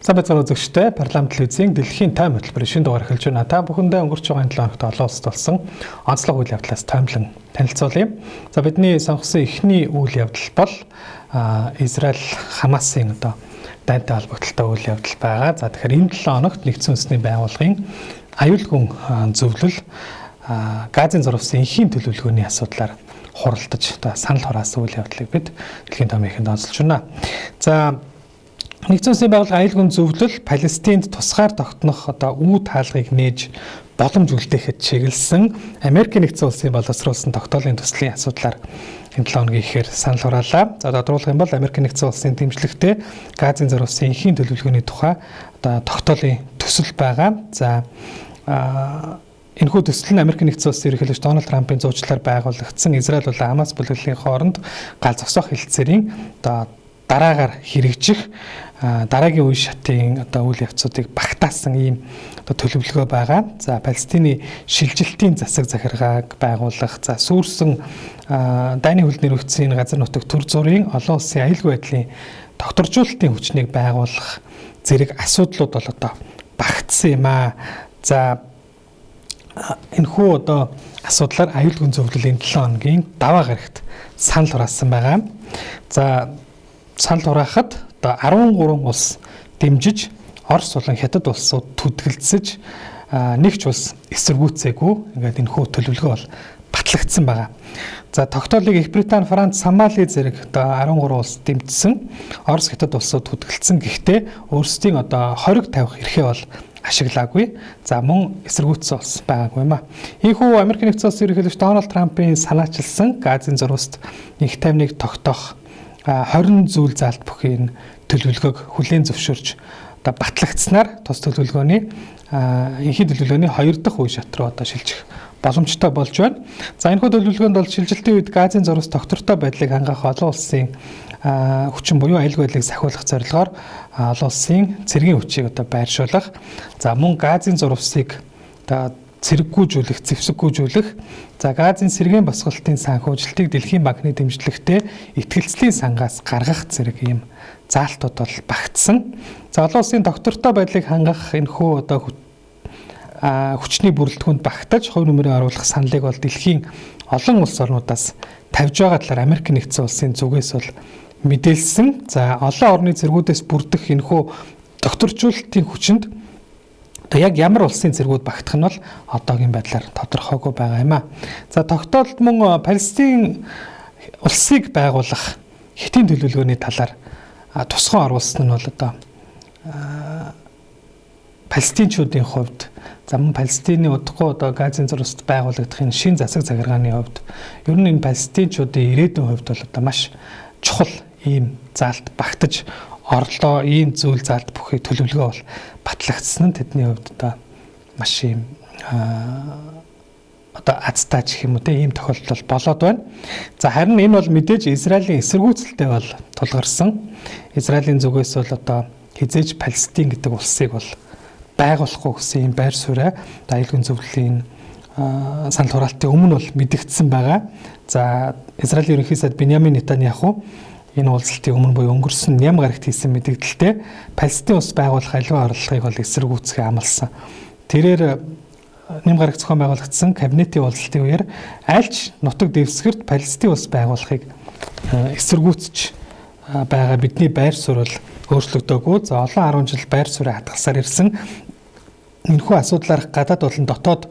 Сайн байцгаана үзэгчдээ, парламент телевизийн дэлхийн тайм хөтөлбөрийн шинэ дугаар эхэлж байна. Та бүхэндээ өнгөрч байгаа энэ 7 хоногт олон улсад болсон онцлог үйл явдлаас таймлан танилцуулъя. За, бидний сонгосон эхний үйл явдал бол Израиль Хамасын одоо дайнтай холбогдлолтой үйл явдал байгаа. За, тэгэхээр энэ 7 хоногт Нэгдсэн Үндэсний Байгууллагын аюулгүй зөвлөл Газын зурвасын энхийн төлөвлөгөөний асуудлаар хуралдаж одоо санал хураасан үйл явдлыг бид дэлхийн томьёо ихэнд онцолж байна. За, Нэгдсэн Үндэсний Байгууллагын аюулгүй зөвлөл Палестинд тусгаар тогтнох одоо үе таалгыг нээж боломж үлдээхэд чиглэсэн Америкийн Нэгдсэн Улсын боловсруулсан тогтоолын төслийн асуудлаар энэ 7 хоногийн ихээр санал хураалаа. За, тодруулах юм бол Америкийн Нэгдсэн Улсын дэмжлэгтэй Газын зурвасын энхийн төлөвлөгөөний тухай одоо тогтоолын төсөл байгаа. За, энэхүү төсөл нь Америкийн Нэгдсэн Улсын ерөнхийлөгч Дональд Трампын зуучлалаар байгуулагдсан Израиль болон Хамас бүлэглэлийн хооронд гал зогсоох хэлцээрийн одоо дараагаар хэрэгжих дараагийн үе шатын одоо үйл явцуудыг багтаасан ийм одоо төлөвлөгөө байгаа. За, Палестины шилжилтийн засаг захиргааг байгуулах, за, сүүрсэн дайны хөлд нэрвэгдсэн газар нутаг төр зургийн олон улсын аюулгүй байдлын тогтворжуулалтын хүчнийг байгуулах зэрэг асуудлууд бол одоо багтсан юм аа. За, энэхүү одоо асуудлаар аюулгүй зөвлөл энэ 7 хоногийн даваа гарагт санал хураасан байгаа. За, санал хураахад одоо 13 улс дэмжиж, Орос болон Хятад улсууд түдгэлцэж, нэг ч улс эсэргүүцээгүй ингээд энэхүү төлөвлөгөө бол батлагдсан байгаа. За, тогтоолыг Их Британи, Франц, Сомали зэрэг одоо 13 улс дэмжсэн, Орос, Хятад улсууд түдгэлцсэн. Гэхдээ өөрсдийн одоо хориг тавих эрхээ бол ашиглаагүй. За, мөн эсэргүүцсэн улс байгаагүй юм а. Ийхүү Америк Нэгдсэн Улсын ерөнхийлөгч Дональд Трампын санаачилсан Газын зурваст энх тайвныг тогтоох 20 зүйл заалт бүхий энэ төлөвлөгөөг хүлээн зөвшөөрч одоо батлагдсанаар тус төлөвлөгөөний энхийн төлөвлөгөөний хоёр дахь үе шат руу одоо шилжих боломжтой болж байна. За, энэхүү төлөвлөгөөнд бол шилжилтийн үед Газын зурвас тогтвортой байдлыг хангах, олон улсын хүчин буюу аюулгүй байдлыг сахиулах зорилгоор олон улсын цэргийн хүчийг одоо байршуулах. За, мөн Газын зурвасыг одоо цэрэггүйжүүлэх, зэвсэггүйжүүлэх, за, Газын сэргээн босголтын санхүүжилтийг Дэлхийн банкны дэмжлэгтэй итгэлцлийн сангаас гаргах зэрэг ийм заалтууд бол багтсан. За, олон улсын тогтвортой байдлыг хангах энэхүү одоо хүчний бүрэлдэхүүнд багтаж хувь нэмрээ оруулах саналыг бол дэлхийн олон улс орнуудаас тавьж байгаа талаар Америк Нэгдсэн Улсын зүгээс бол мэдээлсэн. За, олон орны цэргүүдээс бүрдэх энэхүү докторжуулалтын хүчинд одоо яг ямар улсын цэргүүд багтах нь бол одоогийн байдлаар тодорхойгүй байгаа юм а. За, тогтоолд мөн Палестин улсыг байгуулах хэтийн төлөвлөгөөний талаар тусгай оруулсан нь бол одоо палестинчуудын хувьд, за, мөн Палестины удахгүй одоо Газын зурваст байгуулагдах энэ шинэ засаг захиргааны хувьд, ер нь энэ палестинчуудын ирээдүйн хувьд бол одоо маш чухал ийм заалт багтаж орлоо, ийм зүйл заалт бүхий төлөвлөгөө бол батлагдсан нь тэдний хувьд одоо маш ийм одоо азтай ч гэх юм уу те, ийм тохиолдол болоод байна. За, харин энэ бол мэдээж Израилийн эсэргүүцэлтэй бол тулгарсан. Израилийн зүгээс бол одоо хэзээ ч Палестин гэдэг улсыг бол байгуулахгүй гэсэн ийм байр сууриа аюулгүй зөвлөлийн санал хураалтын өмнө бол мэдэгдсэн байгаа. За, Израилийн ерөнхий сайд Беньямин Нетаньяху энэ уулзалтын өмнө буюу өнгөрсөн ням гарагт хийсэн мэдэгдэлтэй Палестин улс байгуулах аливаа оролдлогыг бол эсэргүүцэхээ амласан. Тэрээр нэм гарагт зохион байгуулагдсан кабинетийн уулзалтын үеэр альч нутаг дэвсгэрт Палестин улс байгуулахыг эсэргүүцэж байгаа бидний байр суурь бол өөрчлөгдөөгүй. За, олон 10 жил байр сууриа хадгалсаар ирсэн энэхүү асуудлаар гадаад болон дотоод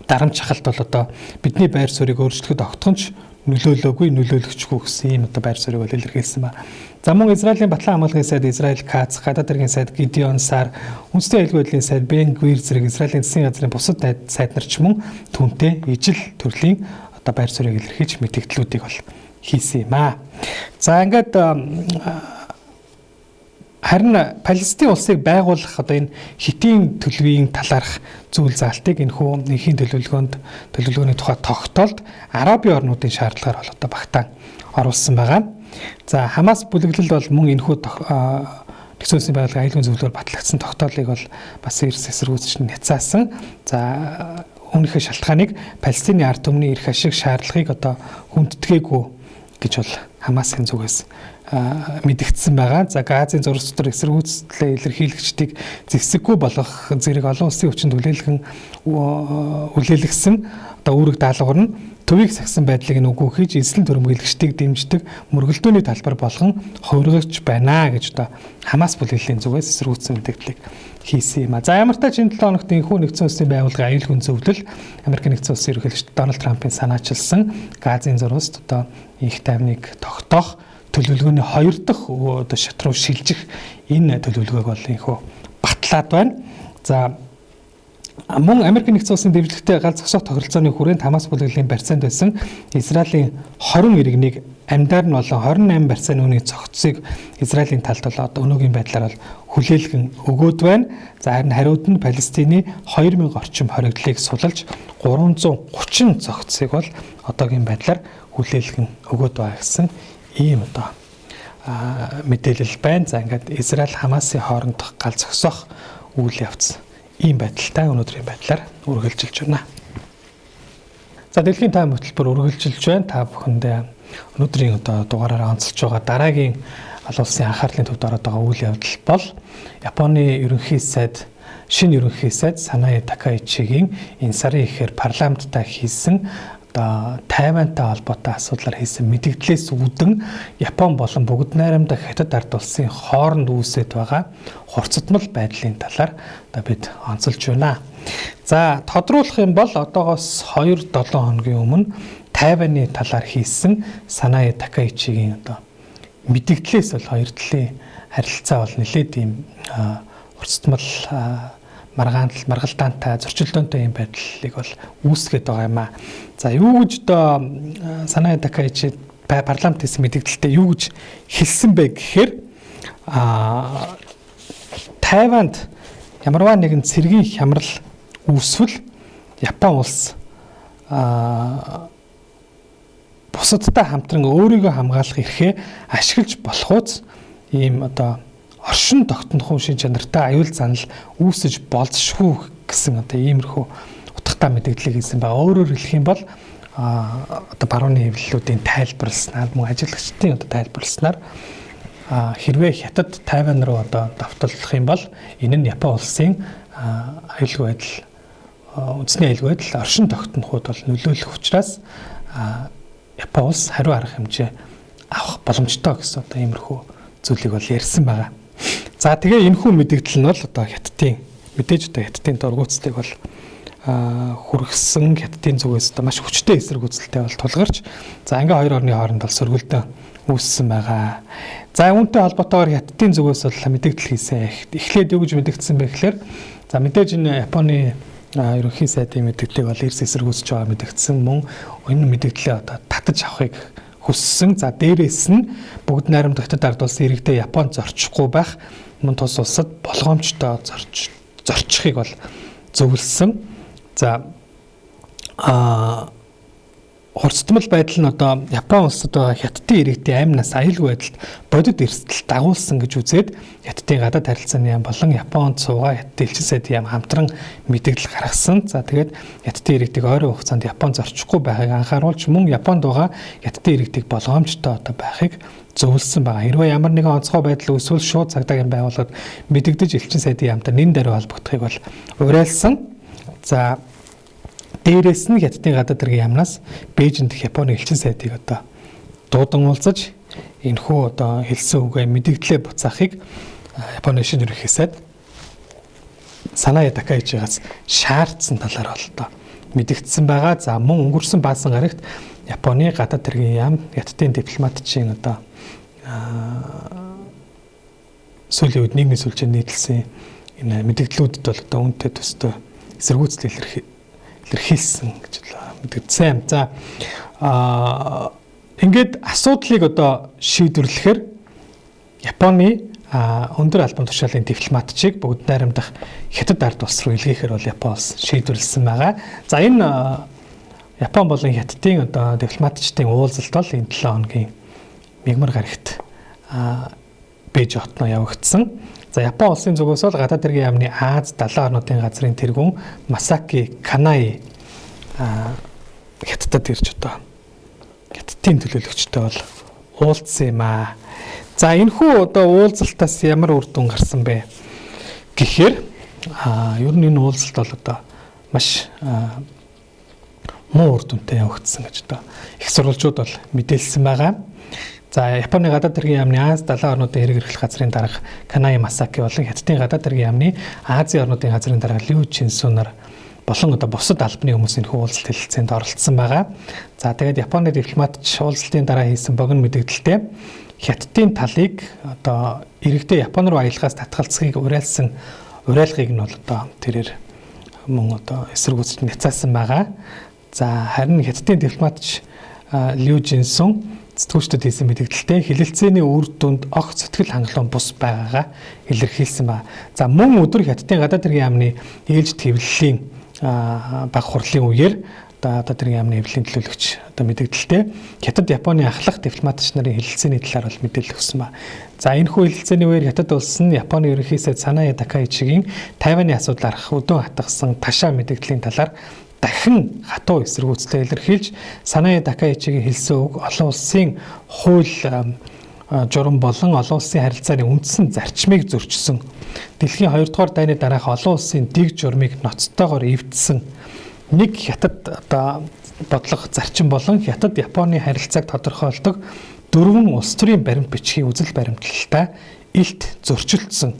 дарамт шахалт бол одоо бидний байр суурийг өөрчлөхөд огтхон ч нөлөөлөөгүй, нөлөөлөгчгүй гэсэн ийм одоо байр суурийг бол илэрхийлсэн ба. За, мөн Израилийн Батлан хамгаалгын сайд Израиль Кац, гадаад хэргийн сайд Гидеон Сар, үндэсний аюулгүй байдлын сайд Бен Гвир зэрэг Израилийн засгийн газрын бусад сайд нар ч мөн түүнтэй ижил төрлийн одоо байр суурийг илэрхийлж мэдэгдлүүдийг бол хийсэн юм аа. За, ингээд харин Палестин улсыг байгуулах одоо энэ хэтийн төлөвийн талаарх зүйл заалтыг энэхүү энхийн төлөвлөгөөнд төлөвлөгөөний тухай тогтоолд Арабын орнуудын шаардлагаар бол одоо багтаан оруулсан байгаа. За, Хамас бүлэглэл бол мөн энэхүү Нэгдсэн Үндэсний Байгууллагын аюулгүй зөвлөлөөр батлагдсан тогтоолыг бол бас эрс эсэргүүцэж няцаасан. За, үүнийхээ шалтгааныг Палестины ард түмний эрх ашиг шаардлагыг одоо хүндэтгээгүй гэж бол Хамасын зүгээс мэдэгдсэн байгаа. За Газын зурс дотор эсэргүүцлээ илэрхийлэгчдийг зэвсэггүй болгох зэрэг олон улсын хүчин хүлээлгэсэн одоо үүрэг даалгавар нь төвийг сахисан байдлыг нь үгүй хийж эзлэн төрөмгийлэгчдийг дэмждэг мөргөлдөөний талбар болгон хувиргаж байна гэж одоо Хамас бүлэглэлийн зүгээс эсэргүүцсэн мэдээллийг хийсэн юм а. За ямар ч тач энэ 7 хоногт энэхүү нэгдсэн улсын байгууллагын аюулгүй зөвлөл Америк нэгдсэн улсын ерөнхийлөгч Дональд Трампын санаачилсан Газын зурваст одоо их тайвныг тогтоох төлөвлөгөөний хоёр дахь одоо шат руу шилжих энэ төлөвлөгөөг бол энэхүү батлаад байна. За мөн Америк нэгдсэн улсын дэвжлэгтэй гал зогсоох тохиролцооны хүрээнд Хамас бүлэглэлийн барьцаанд байсан Израилийн 20 иргэнийг амьдаар нь болон 28 барьцааны үний цогцсыг Израилийн талд бол одоо өнөөгийн байдлаар бол хүлээлгэн өгөөд байна. За харин хариуд нь Палестины 2000 орчим хоригдлыг сулалж 330 цогцсыг бол одоогийн байдлаар хүлээлгэн өгөөд байгаа гэсэн ийм одоо мэдээлэл байна. За ингээд Израиль Хамасын хоорондох гал зогсоох үйл явц ийм байдалтай өнөөдрийн байдлаар үргэлжилж байна. За дэлхийн тайван хөтөлбөр үргэлжилж байна. Та бүхэндээ өнөөдрийн одоо дугаараараа онцолж байгаа дараагийн олон улсын анхаарлын төвд ороод байгаа үйл явдал бол Японы ерөнхий сайд шинэ ерөнхий сайд Санаэ Такаичигийн энэ сарын ихээр парламенттай хийсэн одоо Тайвантай холбоотой асуудлаар хийсэн мэдэгдлээс үүдэн Япон болон бүгд найрамдах Хятад ард улсын хооронд үүсэт байгаа хурцдмал байдлын талаар одоо бид онцолж байна. За тодруулах юм бол одоогоос 2-7 хоногийн өмнө Тайваны талаар хийсэн Санаэ Такаичигийн одоо мэдэгдлээс бол хоёр талын харилцаа бол нэлээд ийм хурцдмал маргалдаантай зөрчилдөөнтэй юм байдлыг бол үүсгээд байгаа юм а. За юу гэж одоо Санаэ Такаичи парламент хийсэн мэдэгдэлтэд юу гэж хэлсэн бэ гэхээр Тайванд ямарваа нэгэн цэргийн хямрал үүсвэл Япон улс бусадтай хамтран өөрийгөө хамгаалах эрхээ ашиглаж болохуйц ийм одоо оршин тогтнохын шин чанартай аюул занал үүсэж болзошгүй гэсэн одоо иймэрхүү утгатай мэдээллийг хийсэн байгаа. Өөрөөр хэлэх юм бол одоо барууны хэвлэлүүдийн тайлбарласнаар мөн ажиглагчдын одоо тайлбарласнаар хэрвээ Хятад Тайван руу одоо давталлах юм бол энэ нь Япон улсын аюулгүй байдал үндэсний аюулгүй байдал оршин тогтноход бол нөлөөлөх учраас Япон улс хариу арга хэмжээ авах боломжтой гэсэн одоо иймэрхүү зүйлийг бол ярьсан байгаа. За тэгээ энэхүү мэдэгдэл нь бол одоо Хятадын мэдээж одоо Хятадын дургуутслыг бол хүргэсэн Хятадын зүгээс одоо маш хүчтэй эсэргүүцэлтэй бол тулгарч за ингээ хоёр орны хооронд бол сөргөлдөн үүссэн байгаа. За үүнтэй холбоотойгоор Хятадын зүгээс бол мэдэгдэл хийсэн. Эхлээд юу гэж мэдэгдсэн бэ гэхээр за мэдээж энэ Японы ерөнхий сайдын мэдэгдлийг бол эрс эсэргүүцэж байгаа мэдэгдсэн мөн энэ мэдэгдлээ одоо татаж авахыг хүссэн. За дээрээс нь бүгд найрамдах Хятад ард улсын иргэдээ Японд зорчихгүй байх мөн тус улсад болгоомжтой зорчихыг бол зөвлөсөн. За хурцтмал байдал нь одоо Япон улсад байгаа Хятадын иргэдийн амь нас аюулгүй байдалд бодит эрсдэл дагуулсан гэж үзээд Хятадын гадаад харилцааны яам болон Японд суугаа Хятадын элчин сайдын яам хамтран мэдээлэл гаргасан. За тэгээд Хятадын иргэдийг ойрын хугацаанд Японд зорчихгүй байхыг анхааруулж мөн Японд байгаа Хятадын иргэдийг болгоомжтой одоо байхыг зөвлөсөн байгаа. Хэрвээ ямар нэгэн онцгой байдал үүсвэл шууд цагдаагийн байгууллагад мэдэгдэж элчин сайдын яамтай нэн даруй холбогдохыг бол уриалсан. За дээрээс нь Хятадын гадаад хэргийн яамнаас Бээжин дэх Японы элчин сайдыг одоо дуудан уулзаж энэхүү одоо хэлсэн үгээ мэдэгдлээ буцаахыг Японы шинэ ерөнхий сайд Санаэ Такаичигаас шаардсан талаар бол одоо мэдэгдсэн байгаа. За мөн өнгөрсөн баасан гарагт Японы гадаад хэргийн яам Хятадын дипломатчийн одоо сүүлийн үед нийгмийн сүлжээнд нийтлсэн энэ мэдэгдлүүдэд бол одоо үнэтэй төстэй эсэргүүцэл илэрхийлсэн гэж мэдэгдсэн. За ингээд асуудлыг одоо шийдвэрлэхээр Японы өндөр албан тушаалын дипломатчийг бүгд найрамдах Хятад ард улс руу илгээхээр бол Япон улс шийдвэрлэсэн байгаа. За энэ Япон болон Хятадын одоо дипломатчдын уулзалт бол энэ 7 хоногийн мягмар гарагт Бээжин хотноо явагдсан. За Япон улсын зүгээс бол гадаад хэргийн яамны Аз далайн орнуудын газрын тэргүүн Масаки Канаи Хятадд ирж одоо Хятадын төлөөлөгчтэй бол уулзсан юм аа. За энэхүү одоо уулзалтаас ямар үр дүн гарсан бэ гэхээр ер нь энэ уулзалт бол одоо маш муу үр дүнтэй явагдсан гэж одоо их сурвалжууд бол мэдээлсэн байгаа. За Японы гадаад хэргийн яамны Ази далайн орнуудын хэрэг эрхлэх газрын дарга Канай Масаки болон Хятадын гадаад хэргийн яамны Азийн орнуудын газрын дарга Лю Чинсунаар болон одоо бусад албаны хүмүүс энэхүү уулзалт хэлэлцээнд оролцсон байгаа. За тэгээд Японы дипломатч уулзалтын дараа хийсэн богино мэдээлэлтэй Хятадын талыг одоо иргэдээ Япон руу аялахаас татгалзахыг уриалсан уриалгыг нь бол одоо тэрээр мөн одоо эсэргүүцэж няцаасан байгаа. За харин Хятадын дипломатч Лю Жинсун сэтгүүлчдэд хийсэн мэдээлэлтэй хэлэлцээний үр дүнд огт сэтгэл хангалуун бус байгаагаа илэрхийлсэн ба. За мөн өдөр Хятадын гадаад хэргийн яамны ээлж хэвлэлийн баг хурлын үеэр одоо гадаад хэргийн яамны хэвлэлийн төлөөлөгч одоо мэдээлэлтэй Хятад Японы ахлах дипломатч нарын хэлэлцээний талаар бол мэдээлэл өгсөн ба. За энэхүү хэлэлцээний үеэр Хятад улс нь Японы ерөнхий сайд Саная Такаичигийн Тайваны асуудал арах өдөөн хатгасан ташаа мэдээллийн талаар дахин хатуу эсэргүүцлээ илэрхийлж Саная Такаичигийн хэлсэн үг олон улсын хууль журам болон олон улсын харилцааны үндсэн зарчмыг зөрчсөн. Дэлхийн 2 дугаар дайны дараах олон улсын дэг журмыг ноцтойгоор эвдсэн нэг Хятад одоо бодлого зарчим болон Хятад Японы харилцааг тодорхойлдог дөрвөн улс төрийн баримт бичгийн үзэл баримтлалтай илт зөрчилдсөн.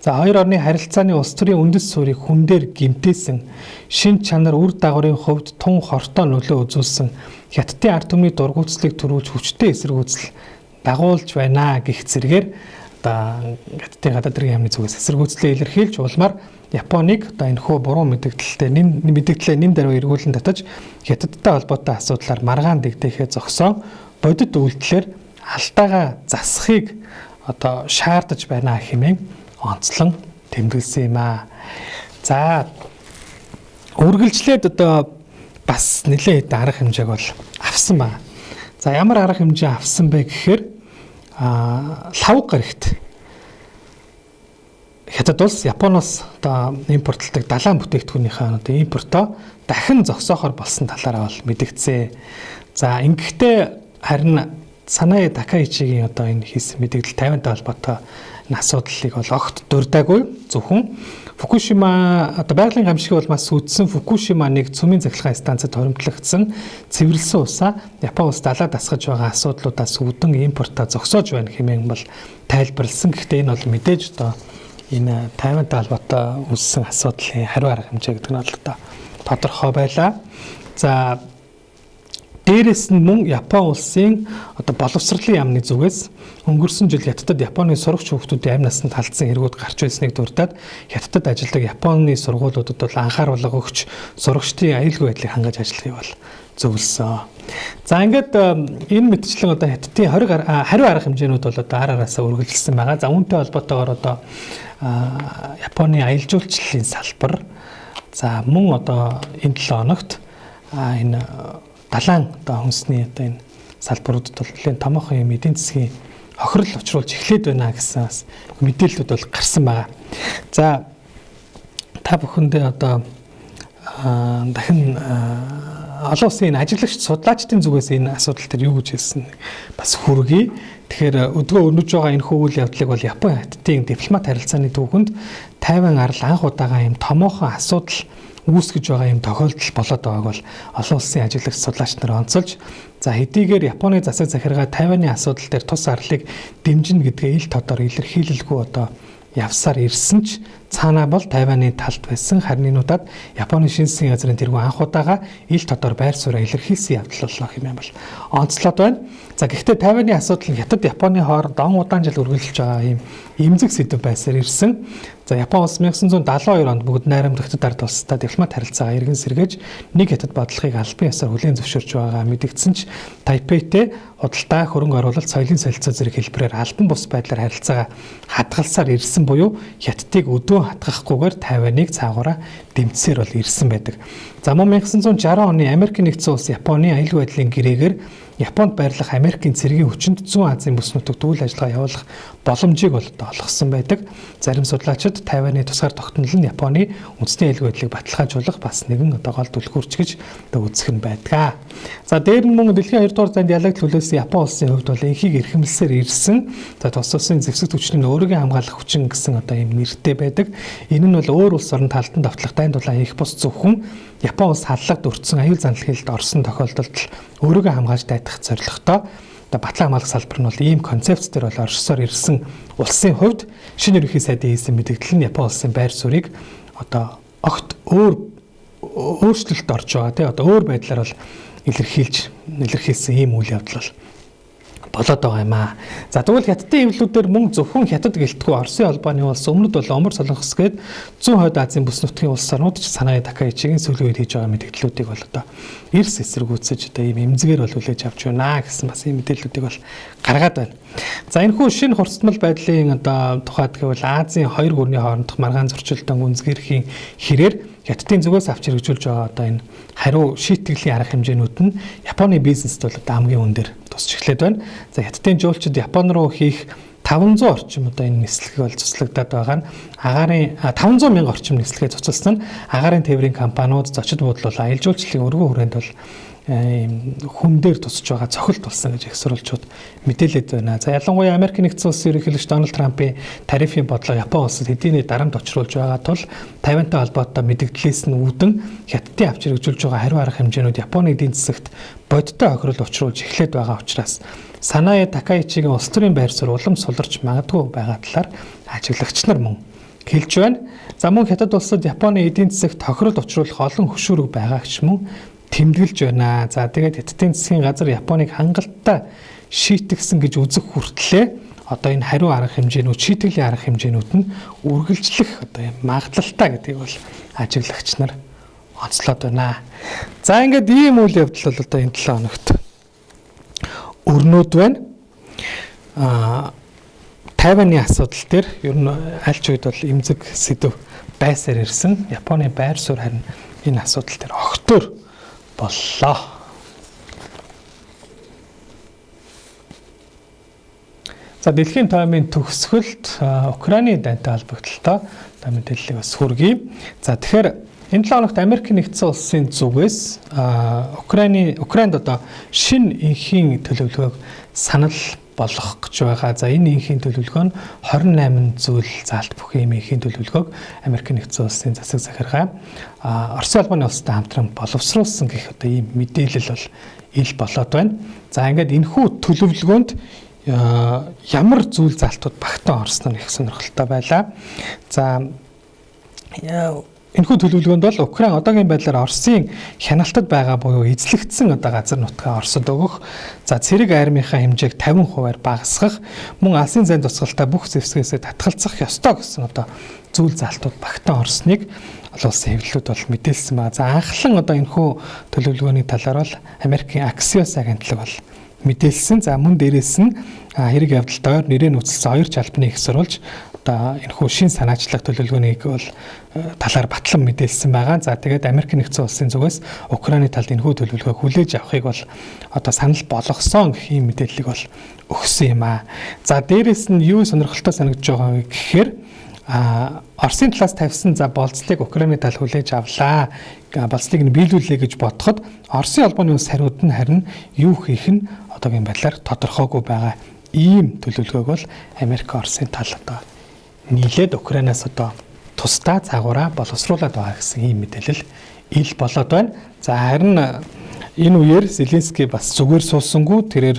За хоёр орны харилцааны улс төрийн үндэс суурийг хүн дээр гэмтээсэн, шин чанар үр дагаврын хувьд тун хортой нөлөө үзүүлсэн Хятадын ард түмний дургуутслыг төрүүлж хүчтэй эсэргүүцэл дагуулж байна гэх зэрэгээр одоо Хятадын гадаад хэргийн яамны зүгээс эсэргүүцлээ илэрхийлж улмаар Японыг одоо энэхүү буруу мэдээлэлтэй мэдээлэлээ нэм даруй эргүүлэн татаж Хятадтай холбоотой асуудлаар маргаан дэгдэхээ зогсоон бодит үйлдэлээр алдаагаа засахыг одоо шаардаж байна хэмээн онцлон тэмдэглэсэн юм аа. За үргэлжлээд одоо бас нэлээд хэдэн арга хэмжээг бол авсан байна. За ямар арга хэмжээ авсан бэ гэхээр лавг гарагт Хятад улс Японоос одоо импортлдог далайн бүтээгдэхүүнийхээ одоо импортоо дахин зогсоохоор болсон талаараа бол мэдэгдсэн. За ингэхдээ харин Саная Такаичигийн одоо энэ хийсэн мэдээлэл Тайвантай холбоотой энэ асуудлыг бол огт дурдаагүй. Зөвхөн Фукушима одоо байгалийн гамшигын улмаас үүдсэн Фукушима нэг цөмийн цахилгаан станцад хоримтлагдсан цэвэрлсэн усаа Япон улс далаа дасгаж байгаа асуудлуудаас үүдэн импортоо зогсоож байна хэмээн бол тайлбарлсан. Гэхдээ энэ бол мэдээж одоо энэ Тайвантай холбоотой үүссэн асуудлын хариу арга хэмжээ гэдэг нь бол одоо тодорхой байлаа. За дээрэс нь мөн Япон улсын одоо боловсролын яамны зүгээс өнгөрсөн жил Хятадд Японы сурагч хүүхдүүдийн амь насанд халдсан хэрэгүүд гарч байсныг дурдаад Хятадд ажилладаг Японы сургуулиудад бол анхааруулга өгч сурагчдын аюулгүй байдлыг хангаж ажиллахыг бол зөвлөсөн. За ингээд энэ мэтчлэн одоо Хятадын хариу арга хэмжээнүүд бол одоо ар араасаа үргэлжилсэн байгаа. За үүнтэй холбоотойгоор одоо Японы аялал жуулчлалын салбар за мөн одоо энэ 7 хоногт энэ далайн одоо хүнсний одоо энэ салбаруудад бол нэлээд томоохон юм эдийн засгийн хохирол учруулж эхлээд байна гэсэн бас мэдээллүүд бол гарсан байгаа. За та бүхэндээ одоо дахин олон улсын энэ ажиглагч судлаачдын зүгээс энэ асуудал дээр юу гэж хэлсэн бас хүргэе. Тэгэхээр өдгөө өрнөж байгаа энэ үйл явдлыг бол Япон Хятадын дипломат харилцааны түүхэнд Тайван арал анх удаага юм томоохон асуудал үүсгэж байгаа юм тохиолдол болоод байгааг бол олон улсын ажиглагч судлаач нар онцолж за хэдийгээр Японы засаг захиргаа Тайваны асуудал дээр тус арлыг дэмжинэ гэдгээ ил тодор илэрхийлэлгүй одоо явсаар ирсэн ч цаанаа бол Тайваны талд байсан. Харин энэ удаад Японы шинэ засгийн газрын тэргүүн анх удаага ил тодор байр сууриа илэрхийлсэн явдал боллоо хэмээн бол онцлоод байна. За гэхдээ Тайваны асуудал нь Хятад Японы хооронд он удаан жил үргэлжилж байгаа юм эмзэг сэдэв байсаар ирсэн. За Япон улс 1972 онд бүгд найрамд Хятад ард улстай дипломат харилцаагаа эргэн сэргээж нэг Хятад бодлогыг албан ёсоор хүлээн зөвшөөрч байгаа мэдэгдсэн ч Тайпейтэй худалдаа, хөрөнгө оруулалт, соёлын солилцоо зэрэг хэлбэрээр албан бус байдлаар харилцаагаа хадгалсаар ирсэн буюу Хятадыг өдөө чөлөө хатгахгүйгээр Тайваныг цаагаараа дэмжсээр бол ирсэн байдаг. За мөн 1960 оны Америк нэгдсэн улс Японы аюулгүй байдлын гэрээгээр Японд байрлах Америкийн цэргийн хүчинд зүүн Азийн бүс нутагт үйл ажиллагаа явуулах боломжийг бол олгосон байдаг. Зарим судлаачид Тайваны тусгаар тогтнол нь Японы үндэсний аюулгүй байдлыг баталгаажуулах бас нэгэн одоо гол түлхүүрч гэж одоо үзэх нь байдаг. За дээр нь мөн дэлхийн 2 дугаар зайд ялагдал хүлээсэн Япон улсын хувьд бол энхийг эрхэмлсээр ирсэн. За тус улсын зэвсэг түвшнийг өөрийгөө хамгаалах хүчин гэсэн одоо ийм нэртэй байдаг. Энэ нь бол өөр улс орон талдан давтлах дайн дулаан хийх бус зөвхөн Япон улс халлагд өртсөн аюул занал хэлд орсон тохиолдолд өөрийгөө хамгаалж дайдах зорилготой одоо батлан хамгаалах салбар нь бол ийм концепц дээр бол оршсоор ирсэн улсын хувьд шинэ ерөнхий сайдын хийсэн мэдээлэл нь Япон улсын байр суурийг одоо огт өөрчлөлт орж байгаа тий одоо өөр байдлаар бол илэрхийлсэн ийм үйл явдал бол болоод байгаа юм аа. За тэгвэл хятадын хэвлэлүүдээр мөн зөвхөн хятад гэлтгүй Оросын холбооны улс өмнөд бол Омор Солонгос гээд зүүн хойд Азийн бүс нутгийн улс орнууд ч Санаа Такаичигийн сүүлийн үед хийж байгаа мэдээллүүдийг бол одоо эрс эсэргүүцэж одоо ийм эмзэгээр бол хүлээж авч байна гэсэн бас ийм мэдээллүүдийг бол гаргаад байна. За энэхүү шинэ хурцтмал байдлын одоо тухайд гэвэл Азийн хоёр гүрний хоорондох маргаан зөрчилдөөн гүнзгийрхийн хэрээр хятадын зүгээс авч хэрэгжүүлж байгаа одоо энэ хариу шийтгэлийн арга хэмжээнүүд нь Японы бизнест бол одоо хамгийн өндөр тусч эхлээд байна. За хятадын жуулчид Япон руу хийх 500 орчим одоо энэ нислэг бол цуцлагдаад байгаа нь агаарын 500 мянга орчим нислэгээ цуцалсан нь агаарын тээврийн компаниуд зочид буудлал аялал жуулчлалын өргөн хүрээнд бол ийм хүн дээр тусч байгаа цохилт болсон гэж их сурвалжууд мэдээлээд байна. За ялангуяа Америк нэгдсэн улсын ерөнхийлөгч Дональд Трампын тарифын бодлого Япон улсад хэдийний дарамт учруулж байгаа тул Тайвантай холбоотой мэдэгдлээс нь үүдэн хятадын авч хэрэгжүүлж байгаа хариу арга хэмжээнүүд Японы эдийн засагт бодиттой хохирол учруулж эхлээд байгаа учраас Санаа Такаичигийн улс төрийн байр суурь улам суларч магадгүй байгаа талаар ажиглагч нар мөн хэлж байна. За мөн хятад улсад Японы эдийн засагт хохирол учруулах олон хөшүүрэг байгаа ч мөн тэмдэглэж байна. За тэгээд хятадын засгийн газар Японыг хангалттай шийтгсэн гэж үзэх хүртлээр одоо энэ хариу арга хэмжээнүүд, шийтгэлийн арга хэмжээнүүд нь үргэлжлэх одоо юм магадлалтай гэдгийг бол ажиглагч нар онцлоод байна. За ингээд ийм үйл явдал бол одоо энэ 7 хоногт өрнөд байна. Тайваны асуудал дээр ер нь аль ч үед бол эмзэг сэдв байсаар ирсэн. Японы байр суурь харин энэ асуудал дээр огтор боллоо. За дэлхийн тоймын төгсгөлд Украины дайнтай холбогдлолтой одоо мэдээллийг бас хүргэе. За тэгэхээр энэ 7 хоногт Америк нэгдсэн улсын зүгээс Украинд одоо шинэ энхийн төлөвлөгөөг санал болгох гэж байгаа. За энэ энхийн төлөвлөгөө нь 28 зүйл заалт бүхий ийм энхийн төлөвлөгөөг Америк нэгдсэн улсын засаг захиргаа Оросын холбооны улстай хамтран боловсруулсан гэх одоо ийм мэдээлэл бол ил болоод байна. За ингээд энэхүү төлөвлөгөөнд ямар зүйл заалтууд багтан орсон нь их сонирхолтой байлаа. За энэхүү төлөвлөгөөнд бол Украин одоогийн байдлаар Оросын хяналтад байгаа буюу эзлэгдсэн одоо газар нутгаа Оросд өгөх, за цэрэг армийнхаа хэмжээг 50%-аар багасгах, мөн алсын зайн тусгалтай бүх зэвсгээсээ татгалзах ёстой гэсэн одоо зүйл заалтууд багтан орсныг олон улсын хэвлэлүүд бол мэдээлсэн байна. За анхлан одоо энэхүү төлөвлөгөөний талаар бол Америкийн Axios агентлаг бол мэдээлсэн. За мөн дээрээс нь хэрэг явдалд ойр нэрээ нөөцлөсөн хоёр ч албаны их сурвалж одоо энэхүү шин санаачлах төлөвлөгөөнийг бол талаар батлан мэдээлсэн байгаа. За тэгээд Америк нэгдсэн улсын зүгээс Украины талд энэхүү төлөвлөгөөг хүлээж авахыг бол одоо санал болгосон гэх ийм мэдээллийг бол өгсөн юм аа. За дээрээс нь юу сонирхолтой санагдж байгаа вэ гэхээр Оросын талаас тавьсан за болцлыг Украины тал хүлээж авлаа. Болцлыг нь биелүүлээ гэж бодоход Оросын холбооны улс хариуд нь харин юу хийх нь одоогийн байдлаар тодорхойгүй байгаа. Ийм төлөвлөгөөг бол Америк Оросын тал одоо нийлээд Украинаас одоо тусдаа цагаараа боловсруулад байгаа гэсэн ийм мэдээлэл ил болоод байна. За харин энэ үеэр Зеленский бас зүгээр суусангүй тэрээр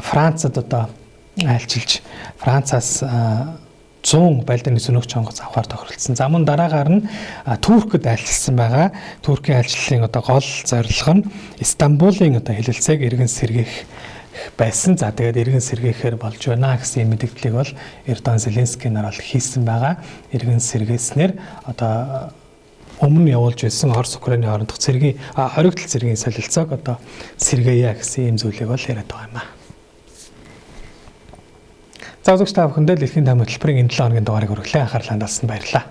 Францад одоо айлчилж Францаас 100 байлдааны сөнөөгч онгоц авахар тохиролцсон. За мөн дараагаар нь Туркд айлчилсан байгаа. Туркийн айлчлалын одоо гол зорилго нь Истанбулын одоо хэлэлцээг эргэн сэргээх байсан. За тэгээд эргэн сэргээхээр болж байна гэсэн мэдээллийг бол Эрдоган Зеленский нар бол хийсэн байгаа. Эргэн сэргээснээр одоо өмнө явуулж байсан Орос Украины хоорондох цэргийн хоригдол цэргийн солилцоог одоо сэргээе гэсэн ийм зүйлийг бол яриад байгаа юм аа. За үзэгч та бүхэндээ дэлхийн тайм хөтөлбөрийн энэ 7 хоногийн дугаарыг хүргэлээ. Анхаарлаа хандуулсанд баярлалаа.